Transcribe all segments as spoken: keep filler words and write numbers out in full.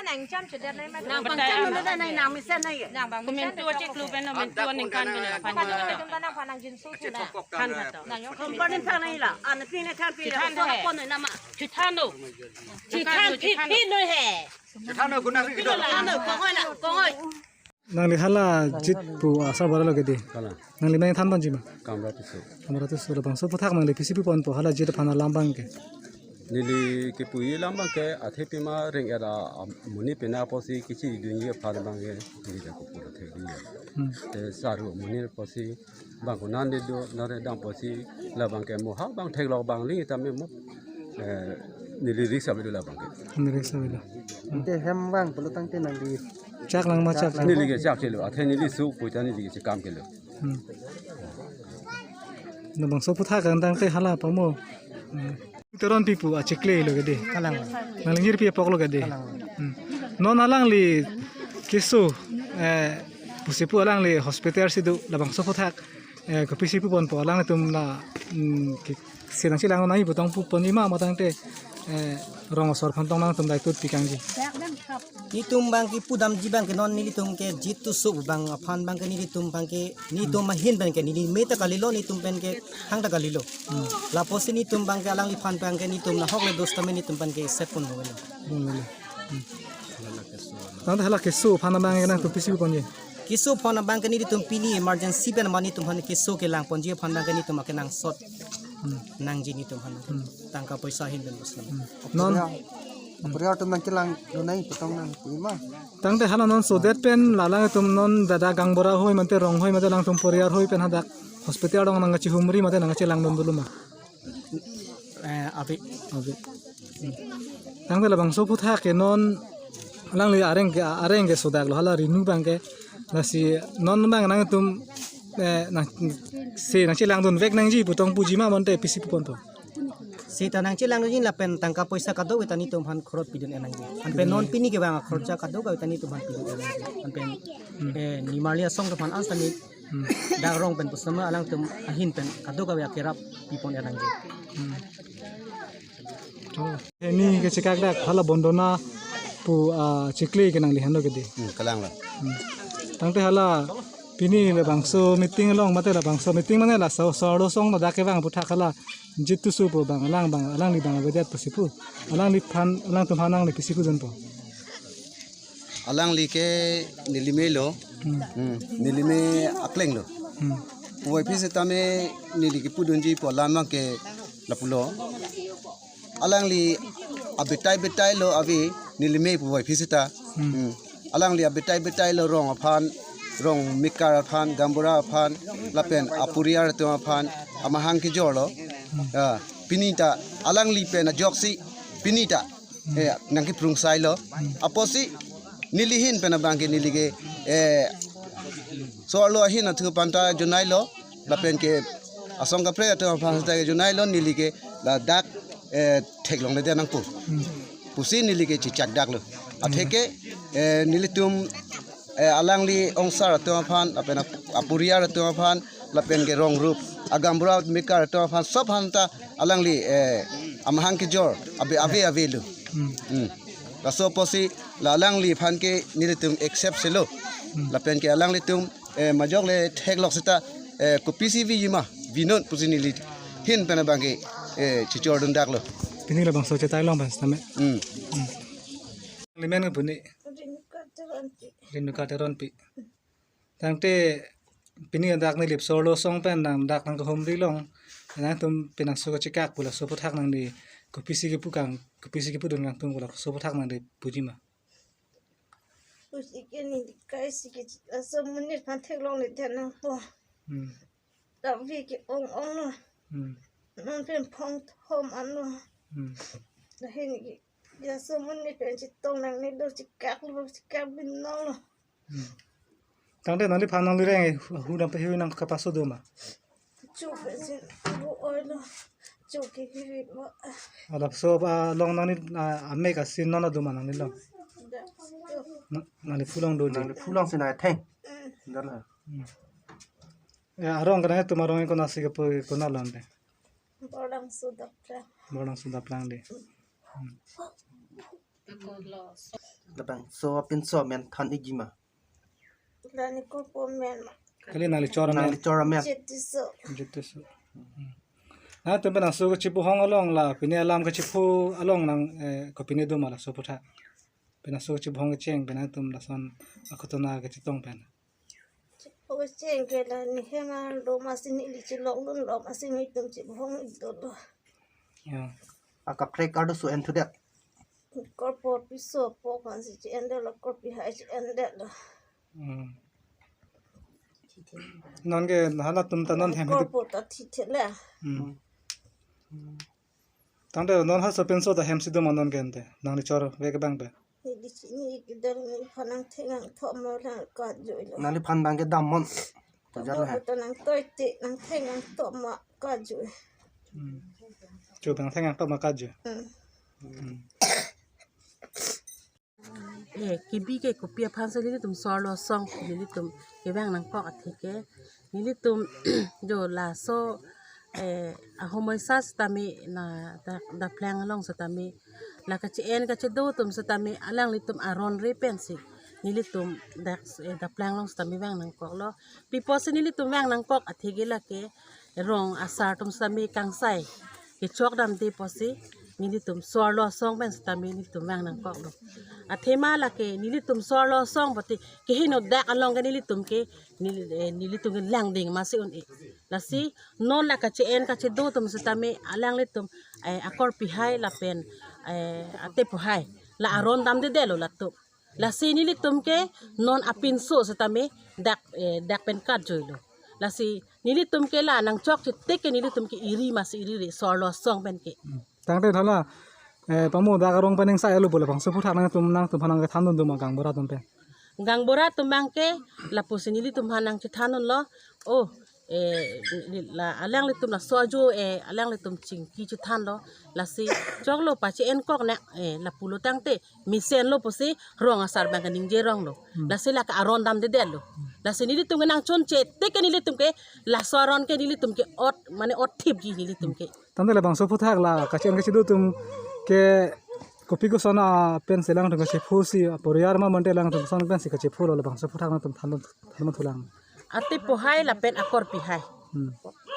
Nang cham chudet nai ma. Nang bang cham chudet nai, nang mesen nai. Nang bang mesen. Kumen tu acik lu beno, men tu ningkan beno, aphan beno. Nang phan nang jinsu tu na. Phan kata. Nang yong. Kompor ning thang nai la. An pin ne thang pin la. Chithan do he. Pon nai nama. Chithan do. Chithan phi phi noi he. Chithan do guna phi do. Ano kongoi la kongoi. Nangli hala jit pu asarbura lo ke dei. Hala. Nangli nang than ponji ma? Kamra Tisso. Kamra Tisso, labangso aphuthak nangli pisi pu ponpo hala jit aphan alam abang ke. Neli kepu alam abang ke athe pima reng-et a, amonit pen apotsi kechiri dunji aphan abang ke neli ta kepu athe dunji. Hmm. Te saru amonit apotsi bang ko nan de do, nan de dam apotsi labang ke mo ha bang theklok abang ling tame mo. Eh, neli risk avelo labang ke. Neli risk avelo. Ante hem abang pulo tangte nangli chak lang ma chak lang. Neli ke chak chelo, athe neli su puita neli ke chekam kelo. Hmm. Labangso aphuthak kan tangte hala pamo. Hmm. Teron pipu achikle lo ke dei. Kalang. Nangli ngir pi apok lo ke dei. Kalang. Hmm. Non alangli keso, eh, pusi pu alangli hospital si do labangso aphuthak. Eh, kopisi pu ponpo alangtum la, mm, ke, se nangchelang nai pu tong pu ponji ma ma tangte, eh, rong asor aphan tong nangtum dai tut pikangji. Netum abang ke pudamji abang ke non nelitum ke jit tu su abang aphan abang ke nelitum abang ke netum ahin abang ke neli me ta kalilo netum pen ke hang ta kalilo. Hmm. Lapusi netum abang ke alangliphan abang ke netum nahok le dos tame netum abang ke set pon lo. Hmm. Tangte hala keso aphan abang ke nangtum pisi pu ponji. Keso aphan abang ke netum pini emergency pen ma netum aphan keso kelang ponji aphan abang ke netum akenangsot. Hmm. Nangji netum aphan. Hmm. Tangka poisa ahin pen boslam. Hmm. Non. Apuriar, apuriar atum nangchelang lo nai pu tong nang pui ma. Tangte hala non sodet pen lalang atum non dada gaonbura hoi mate rong hoi mate alangtum puriar hoi pen hadak hospital along nangkachihumri mate nangkachelang dun dolo ma. Eh, ave. Ave. Hmm. Tangte labangso aphuthak ke non alangli areng ke areng ke sodak lo hala rinu abang ke lasi non abang nangtum, eh, nang se nangchelang dun vek nangji pu tong puji ma bonte pisi pu ponpo. Seta nangchelang dunji lapen tangka poisa kadokave ta netum aphan khorot pidun nangji. Anpen non pini ke abang khorcha kadokave ta netum aphan pidun nangji. Anpen, hmm, eh, nimarli asong atum aphan an sani Hmm. Dak rong pen pusama alangtum ahin pen kadokave akerap pipon nangji. Hmm. Oh, ini kechekak dak hala bondona pu, ah, chikle ke nangli henlo ke dei. Hmm, kalang lo. Hmm. Tangte hala pini labangso meeting along mate labangso meeting mane la so so song ladak kevang aphuthak hala jit tu su pu abang alang abang alangli abang avedet pusi pu. Alangliphan alangtum aphan nangli pisi pu dunpo. Alangli ke neli melo. Hmm. Hmm. Neli me akleng lo. Hmm. Puvoiphit seta me neli kepu dunji pu alam abang ke lapulo. Alangli abetai betai lo ave neli me puvoiphit seta. Hmm. Hmm. Alangli abetai betai lo rong aphan, rong mekar aphan, gaonbura aphan, lapen apuriar atum aphan, amahang kejor lo. Hmm. Ya, pini ta alangli pen ajoksi pini ta eh, nangkeprung sai lo. Apotsi neli ahin pen abang ke neli ke, eh, so-arlo ahin athu aphan ta junai lo, lapen ke asong kaprek atum aphan ta junai lo, neli ke ladak, eh, theklongledet nangpo. Hmm. Pusi neli ke chechak dak lo. Atheke, eh, nelitum eh, alangli ongsar atum aphan, lapen ap-, apuriar atum aphan, lapen ke rong rup, agaonbura mekar atum aphan, sob aphan ta alangli, eh, amahang kejor, ave, ave, ave lo. Hmm. Hmm. Laso apotsi la alangliphan ke nelitum accept selo. Hmm. Lapen ke alanglitum, eh, majok le theklok seta, eh, kopisi viji ma, vi non pusi neli ahin pen abang ke, eh, chechor dun dak lo. Pini labangso chetai long pas tame. Hmm. Hmm. Limen ke puni. Renuka Teronpi. Renuka Teronpi. Tangte pini dak neli so-arlo asong pen nang dak nangkehumri long. Nangtum penang so kachekak pu laso aphuthak nangli kopisi kepu kang, kopisi kepu dun kangtung pu laso aphuthak nangli puji ma. Pusi ke neli kaisi ke laso amonit aphan theklongledet nangpo. Hmm. Lavi ke ong ong lo. Hmm. Non pen phong thom an lo. Hmm. Lahin ke laso amonit pen chetong nangne do chekak lo chekak bin nong lo. Hmm. Tangte nangliphan nangli reng hu dam pe hui nang kapaso do ma. Chu pe sin bu oi lo. Chu ke hui mo. Alap so ba long nangli, ah, amek asin non do ma nangli long. Da. Na-, nangli phu long do di. Nangli phu long sin atheng. Hmm. Dala. Hmm. Ya, arong kana tu arong ko nasi ke pu ko na long de. Borlang sudap lang. Borlang sudap lang de. Hmm. Labangso apinso amen than ikji ma? Lani kopi amen ma? Kali nangli chor amen. Nangli chor amen. Jyoti Tisso. Jyoti Tisso. Hmm. Nangtum pen aso kachipuhong along la, pini alam kachiphu along nang, eh, kopine do ma laso aphuthak? Pen aso kachipuhong kecheng, pen nangtum lason akhutona kachetong pen. Chiphu kecheng ke la, ne hem arlo masi neli chelongdunlo masi netum chipuhong dolo. Ya. Akaprek arloso en thudet. Korpo piso po kan si che-endetlo, korpi hai che-endetlo. Hmm. Non ke halatum ta non hem hidup. Korpo ta thithe le. Hmm. Tangte non halaso pinso ta hem si do ma non ke ante? Nangli chorvek abang pen. Neli chini kedar neliphan nangthek nangthom ma lang kajui lo. Neliphan abang ke dam mon. Pajar lo he. Nangtoite nangthek nangthom ma kajui. Hmm. Chu abang thek nangthom ma kajui. Hmm. Hmm. Eh, kebi ke kopi aphan si nelitum so-arlo asong nelitum kevang nangkok athe ke nelitum do laso, eh, ahomoi sa setame na da, daplang along setame la kache-en kachedo atum setame alanglitum aron re pensi nelitum dak, eh, daplang along setame vang nangkoklo. Pi apotsi nelitum vang nangkok athe ke lake rong asar atum setame kangsai kechok damde apotsi nelitum so-arlo asong pen setame nelitum vang nangkoklo. Athema lake nelitum so-arlo asong pati kehingno dak along ke nelitum ke neli, eh, nelitum ke langding masi un-e. Lasi non la kache-en kachedo atum setame alanglitum, eh, akorpi hai lapen, eh, atepo hai la aron damdedetlo latum. Lasi nelitum ke non apinso setame dak, eh, dak pen kajui lo. Lasi nelitum ke la nangchok chetik ke nelitum ke iri masi iri re so-arlo asong pen ke. Hmm. Tangte hala, eh, pamo dak arong pen ingsai lo pu labangso aphuthak nangtum nangtum aphan nangkethandun do ma gaonbura atum pen? Gaonbura atum abang ke lapusi nelitum aphan nangchethandunlo. Oh, eh, la alanglitum laso ajo, eh, alanglitum chingki chethanlo. Lasi choklo pache-en kok na, eh, lapulo tangte mesenlo pusi rong asar abang ke ningje ronglo. Hmm. Lasi lake aron damdedetlo. Lasi nelitum ke nangchun chetik ke nelitum ke laso aron ke nelitum ke ot, mane ot thipji nelitum ke. Tangte labangso aphuthak la kache-en kachedo atum ke kopi koson apen si alangtum kachephu si, aporiyar ma mante alangtum koson pensi kachephulo labangso aphuthak nangtum thandun, thandun thulang? Atepo hai lapen akorpi hai. Hmm.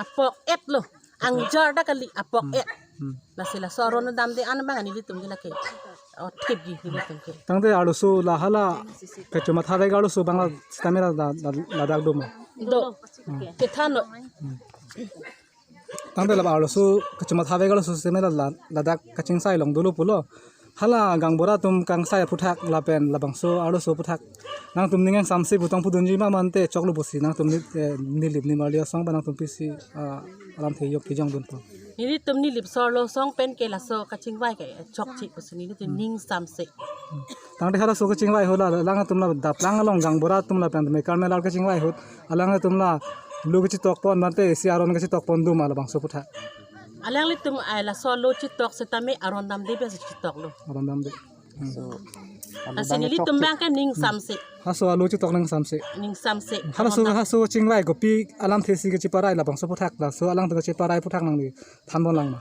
Apok-et lo. Angjar ta kali apok-et. Hmm. Lasi laso aron damde an abang nelitum ke lake ot thipji nelitum ke. Tangte arloso la hala kachomathavek arloso abang la setame la, la, la, ladak do ma? Do. Hmm. Kethanlo. Hmm. Tangte la arloso kachomathavek arloso setame la, la, ladak kachingsai along dolo pulo. Hala gaonbura atum kangsai aphuthak lapen labangso arloso aphuthak nangtum ning ingsamse pu tong pudunji ma mante choklo pusi nangtum ni, eh, Nilip Nimarli asong pen nangtum pisi, ah, alamthe yok kejongdunpo? Nelitum Nilip so-arlo asong pen ke laso kachingvai ke chokche pusi nelitum ning ingsamse. Hmm. Tangte halaso kachingvai ahut la alangtum la daplang along gaonbura atum lapen mekar melar kachingvai ahut alangtum la lo kachetokpon mante isi aron kachetokpon do ma labangso aphuthak? Alanglitum ai laso lo chetok setame aron damde pensi chetoklo. Aron damde. Hmm. So, lasi nelitum abang ke ning ingsamse. Halaso alo chetok ning ingsamse. Ning ingsamse. Halaso, aron dam- halaso chingvai kopi alamthe si kacheparai labangso aphuthak, laso alangtum kacheparai aphuthak nangli thanbon lang ma?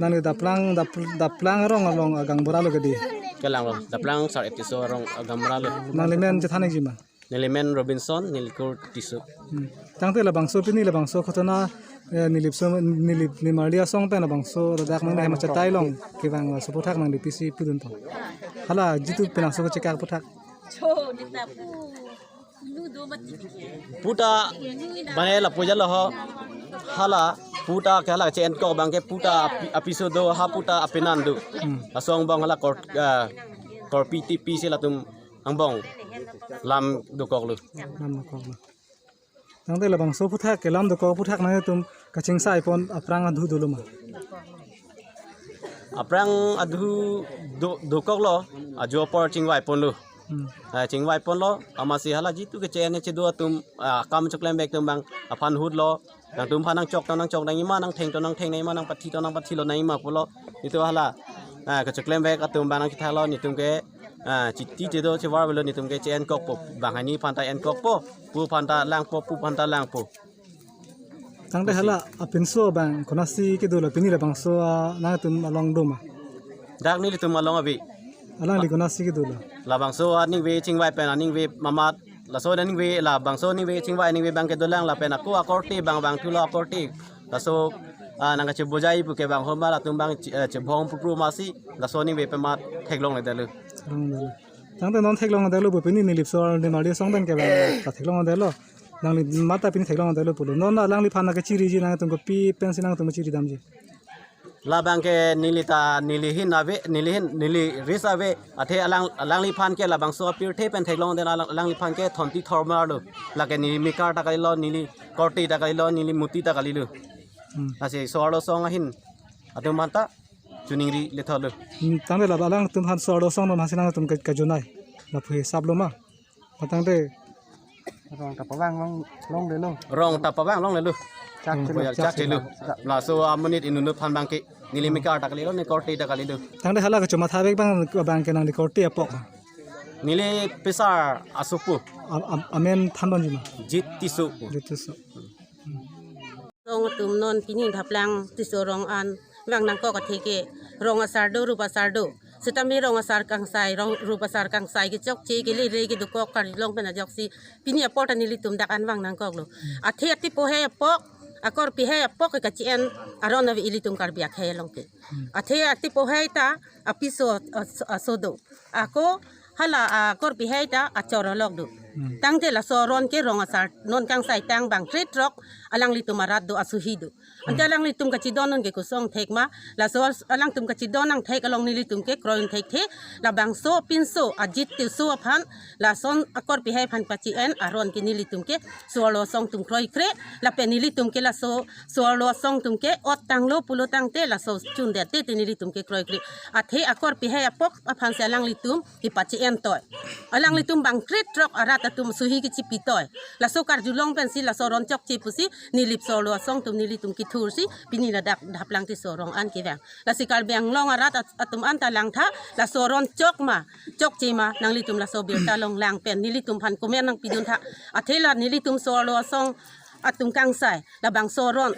Nangli daplang, dap-, daplang arong along agaonbura lo kedi? Kelang lo, daplang Sar-et Tisso arong agaonbura lo. Nangli men chethan ikji ma? Neli men Robinson, neli kur Tisso. Hmm. Tangte labangso pini labangso akhutona, eh, Nilip so, Nilip Nimarli asong pen labangso ladak nangli hem achatai along kevang laso aphuthak nangli pisi pudunpo? Hala jitu penang so kachekak aphuthak. Puta bane lapu jalo ho. Hala puta ke hala che-en kok abang ke puta api-, apiso do ha puta apenan do. Hmm. Asong abang hala kor-, ah, korpi tipi si latum angbong lam dokoklo. Lam dokoklo. Tangte labangso aphuthak ke lam dokok aphuthak nangtum kachingsaipon aphrang adhu dolo ma? Aphrang adhu do-, dokoklo, ajo apor chingvaiponlo. Hmm. Ah, chingvaiponlo, amatsi hala jitu ke che-en chedo atum, ah, akam choklemvek atum abang aphan ahutlo, nangtum aphan nangchok to nangchok nangji ma, nangtheng to nangtheng nangji ma, nangpathi to nangpathilo nangji ma pulo. Itum hala, ah, kachoklemvek atum abang nangkethalo, netum ke, ah, chiti chedo chevar avelo, netum ke che-en kokpo, banghini aphan ta en kokpo, pu aphan ta langpo, pu aphan ta langpo. Tangte hala apinso abang konatsi kedo lo, pini labangso, ah, nangtum along do ma? Dak nelitum along ave. Alangli konatsi kedo lo? Labangso aningve chingvai pen aningve mamat, laso aningve, labangso aningve chingvai aningve abang kedolang lapen ako akorte abang vangthulo akorte. Laso, ah, nangkachebojai pu ke bang homa latum abang che-, eh, chebhong pupru masi, laso aningve pen mamat theklongledetlo. Theklongledetlo. Tangte non theklongledetlo pu, pini Nilip so-arlo Nimarli asong pen ke bang ta theklongledetlo. Nangli mamat ta pini theklongledetlo pulo. Non alangliphan nangkachiriji, nangtum kopi pensi nangtum kachiridamji? Labang ke neli ta, neli ahin ave, neli ahin, neli risk ave. Athe alang, alangliphan ke labangso apirthe pen theklongdet, alang, alangliphan ke thonti thormar lo. Lake neli mekar ta kalilo, neli korte ta kalilo, neli muti ta kalilo. Hmm. Lasi so-arlo asong ahin atum aphanta choningri lethotlo. Hmm, tangte la alangtum aphan so-arlo asong atum aphansi nangtum ke-, kejunai lapu hisap lo ma? Tangte rong ta pavang long, longlelo. Rong ta pavang longlelo. Chak Hmm, chelo. Chak chelo. Laso amonit inut aphan abang ke neli mekar ta kalilo, neli korte ta kalilo. Tangte hala kachomatha vek abang, abang ke nangli korte apok? Neli Pesar asopo. Am-, am-, amen thandunji ma? Jit Tisso. Jit Tisso. Rong atum non pini Daplang Tisso rong an vang nangkok atheke rong asar do, rup asar do. Sitame rong asar kangsai, rong rup asar kangsai kechokche kele re kedokok karjulong pen ajoksi pini apor ta nelitum dak an vang nangkoklo. Athe atipo hei apok, akorpi hei apok ke kachi-en aron ave ilitum Karbi akhei along ke. Athe atipo hei ta apiso as-, aso do. Ako hala akorpi hei ta achor alok do. Hmm. Tangte laso aron ke rong asar non kangsai tang bang kre throk alanglitum arat do, asuhi do. Ante Hmm. alanglitum kachidon non ke kosong thek ma, laso alangtum kachidon nangthek along nelitum ke kroi thekthe, labangso pinso Ajit Tisso aphan, lason akorpi hei aphan pachi-en aron ke nelitum ke so-arlo asong atum kroikre, lapen nelitum ke laso so-arlo asong atum ke ot tanglo pulo tangte laso chundet te te nelitum ke kroikre. Athe akorpi hei apok aphansi alanglitum kepachi-en toi. Alanglitum bang kre throk arat atum suhi kechipi toi. Laso karjulong pensi laso aron chokche pusi Nilip so-arlo asong atum nelitum kethursi pini ladak Daplang Tisso rong an kevang. Lasi Karbi Anglong arat at-, atum anta langtha, laso aron chok ma, chokche ma, nanglitum laso birta along lang pen nelitum aphan comment nangpiduntha. Athe la nelitum so-arlo asong atum kangsai, labangso aron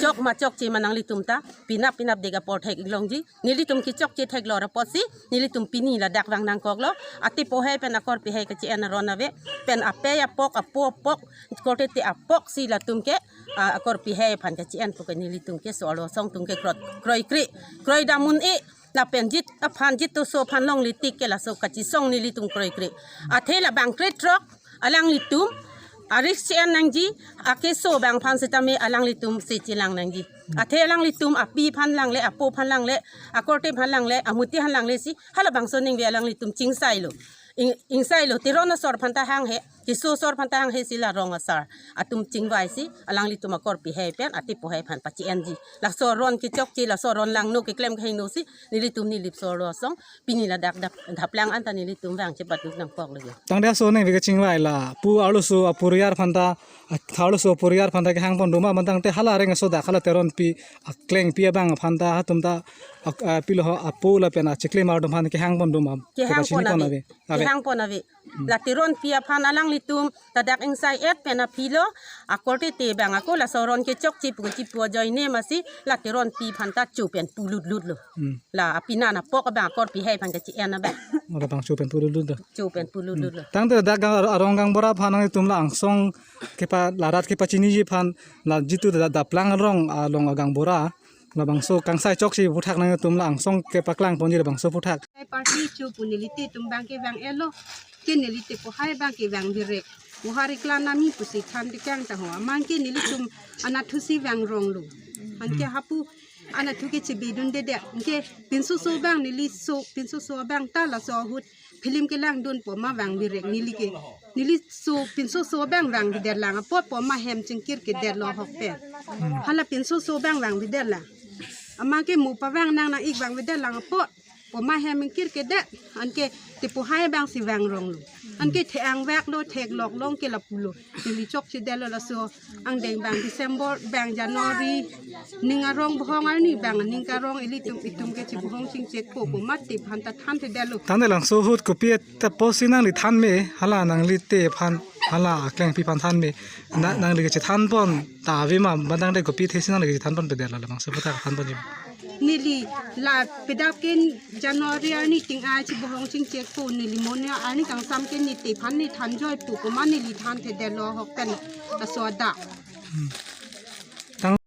chok ma chokche ma nanglitum ta pinap pinap dek apor theklongji. Nelitum kechokche theklong apotsi nelitum pini ladak vang nangkoklo. Atipo hei pen akorpi hei kachi-en aron ave, pen apei apok, apo apok, korte te apoksi latum ke, ah, akorpi hei aphan kachi-en pu ke nelitum ke so-arlo asong atum ke krot, kroikre, kroidam un-e, lapen Jit aphan, Jit Tisso aphan longle tik ke laso kachisong nelitum kroikre. Athe labang kre throk alanglitum arisk chi-en nangji, akeso abang aphan sitame alanglitum si chelang nangji. Athe alanglitum api aphan langle, apo aphan langle, akorte aphan langle, amuti aphan langlesi halabangso aningve alanglitum chingsailo. Ing-, ingsailo, Teron asor aphanta hanghe, Tisso asor aphanta hanghe si la rong asar atum chingvaisi alanglitum akorpi hei pen atipo hei aphan pachi-enji. Laso aron kechokche, laso aron langno keklem kehingno si nelitum Nilip so-arlo asong pini ladak Dap-, Daplang anta nelitum vang chepatu nangkoklo. Tangte laso aningve kachingvai la pu arloso aporiyar aphanta, ah, tha arloso aporiyar aphanta kehang pon do ma, mantangte hala areng aso dak hala Teronpi aklengpi abang aphanta hatum ta, ah, ah, pilo ho apo lapen achiklem atum aphan kehang pon do ma? Kehang pon ave. Ave. Kehang pon ave. Hmm. La Teronpi aphan alanglitum ladak ingsai-et pen aphi lo, akorte te abang ako laso aron kechokche pu kechipu ajoine masi la Teronpi aphanta cho pen pulut lutlo. Hmm. La apenan apok abang akorpi hei aphan kachi-en abang. Ora bang cho pen pulut lutlo. Cho pen pulut lutlo. Hmm. Tangte ladak gang ar-, arong gaonbura aphan nangtum la angsong kepa, la rat kepachiniji aphan, la jitu Da-, Daplang rong along agaonbura, labangso kangsai chokche aphuthak nangtum la angsong kepaklang ponji labangso aphuthak. Hai party cho pu nelite atum abang ke vang-etlo. Ke nelite pohai abang ke vang birek. Pohai iklan nami pusi than dikang ta ho. Amang ke nelitum anatthu si vang ronglo. Anke Hmm. hapu anatthu ke chebidundedet. Anke pinso so abang neli so, pinso so abang ta laso ahut film kelangdunpo ma vang birek neli ke. Neli so pinso so abang vangvedet lang apot po ma hem chingkir kedet lo ahok pen. Hmm. Hala pinso so abang vangvedet lang. Amang ke mo pavang nang nang-ik vangvedet lang apot po ma hem ingkir kedet, anke te pohai abang si vang ronglo. Anke the-ang vak lo, theklok long ke lapulo. Neli chokchedetlo laso angdeng abang December abang January ning arong bohong arni abang ning karong ilitum itum ke chibohong chingchek po po mati aphanta thanthedetlo. Tangte labangso ahut kopi et ta pusi nangli than me, hala nanglite aphan? Hala akleng pi aphan than me. Na, nangli kachethan pon ta ave ma, ma nang de kopi thesi nangli kachethan pon pedetlo, labangso aphuthak than ponji. Neli la pedap ke January arni ting-ai chibohong chingchek pu, neli mo ne arni kangsam ke ne te aphan ne than joi pu, komat neli than thedetlo ahok pen laso adak. Hmm.